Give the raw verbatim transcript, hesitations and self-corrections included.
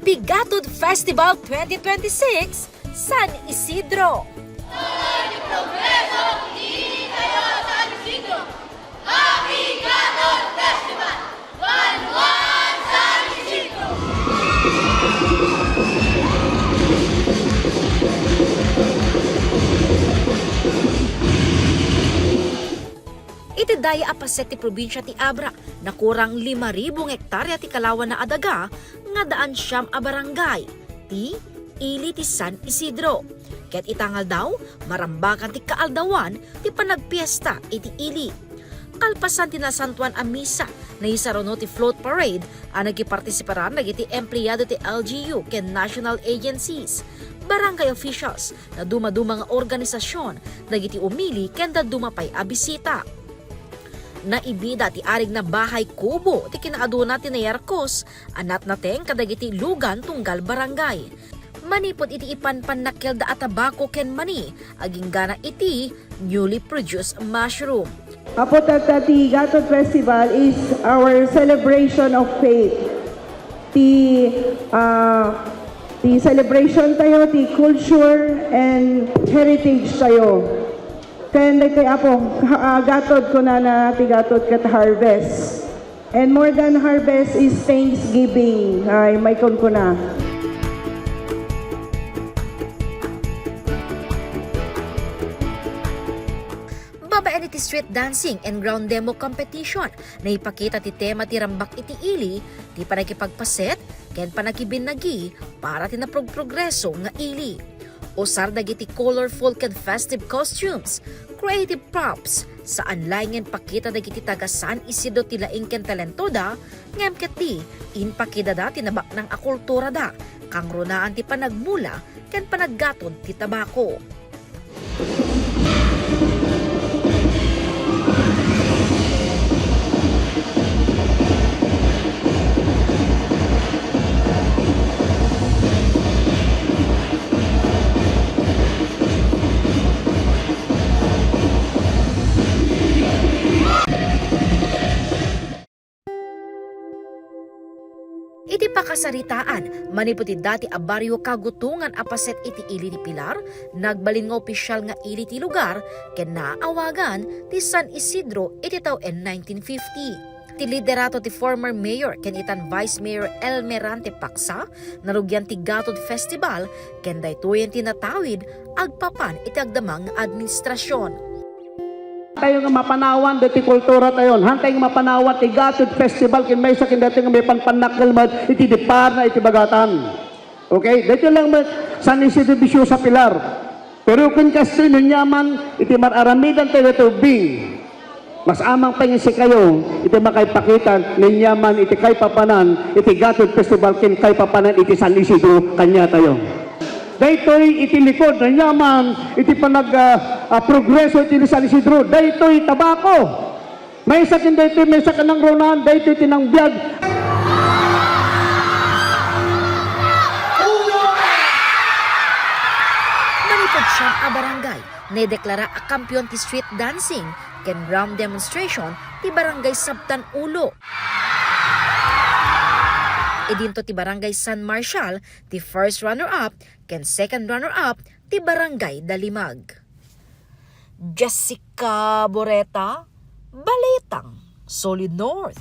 Ti Gatod Festival twenty twenty-six, San Isidro. Progreso, ini tayo San Isidro. Happy Gatod Festival! Banwaan San Isidro! Iti daya a paset ti probinsia ti Abra, nakurang lima ribu nga hektarya ti kalawan a daga nga daan siam a barangay ti ili ti San Isidro. Ket ita nga aldaw, marambakan ti kaaldawan ti panagpiesta iti ili. Kalpasan ti nasantuan a misa, naisaruno ti float parade a nakipartisiparan dagiti empleyado ti L G U ken national agencies, barangay officials, dadduma-duma nga organisasyon, dagiti umili ken dadduma pay a bisita. Naibida ti arigna Bahay Kubo ti kinaaduna ti nayarkos a natnateng kadagiti lugan tunggal barangay. Manipud iti ipanpannakkelda a tabako ken mani, aginggana iti newly produced mushroom. Apo, tatta, ti Gatod Festival is our celebration of faith. Ti, ah, ti celebration tayo, ti culture and heritage tayo. Ken daytoy, Apo, ha-, ah, gatod kunana, ti gatod ket harvest. And more than harvest is thanksgiving. Ay, may kunkuna. Babaen iti street dancing and ground demo competition, naipakita ti tema ti rambak iti ili, ti panagipagpaset, ken panagibinnagi para ti naprogprogreso nga ili. Usar dagiti colorful ken festive costumes, creative props, saan laeng nga impakita dagiti taga San Isidro ti laing ken talentoda, ngem ketdi, impakidada ti nabaknang a kulturada, kangrunaan ti panagmula ken panaggatod ti tabako. Iti pakasaritaan, manipud ti dati a Barrio Kagutungan a paset iti ili ti Pilar, nagbalin nga opisial nga ili ti lugar ken naawagan ti San Isidro iti tawen nineteen fifty. Ti liderato ti former mayor ken itan Vice Mayor Elmerante Paksa, narugian ti Gatod Festival ken daytoyen ti natawid agpapan iti agdama nga administrasion. Tayo nga mapanawan daytoy kultura tayo. Hantay nga mapanawan ti Gatod Festival ken maysa ken daytoy nga maipanpannakkel met iti diparna iti bagatan. Okay? Daytoy lang met San Isidro Viciosa Pilar. Pero ken kastoy, no ania man iti mar-aramidan tayo daytoy, bing, mas amang pay nga sikayo iti makaipakita no ania man iti kaipapanan iti Gatod Festival ken kaipapanan iti San Isidro kaniatayo. Daytoy iti likod, ania man iti panag, ah, ah, progreso iti San Isidro, daytoy tabako. Maysa ken daytoy, maysa ken nangrunan, daytoy ti nangbiag. Manipud siam a barangay, naideklara a kampiyon ti street dancing ken ground demonstration ti Barangay Sabtan Ulo. Idinto ti Barangay San Marcial ti first runner-up ken second runner-up ti Barangay Dalimag. Jessica Boreta, Balitang Solid North.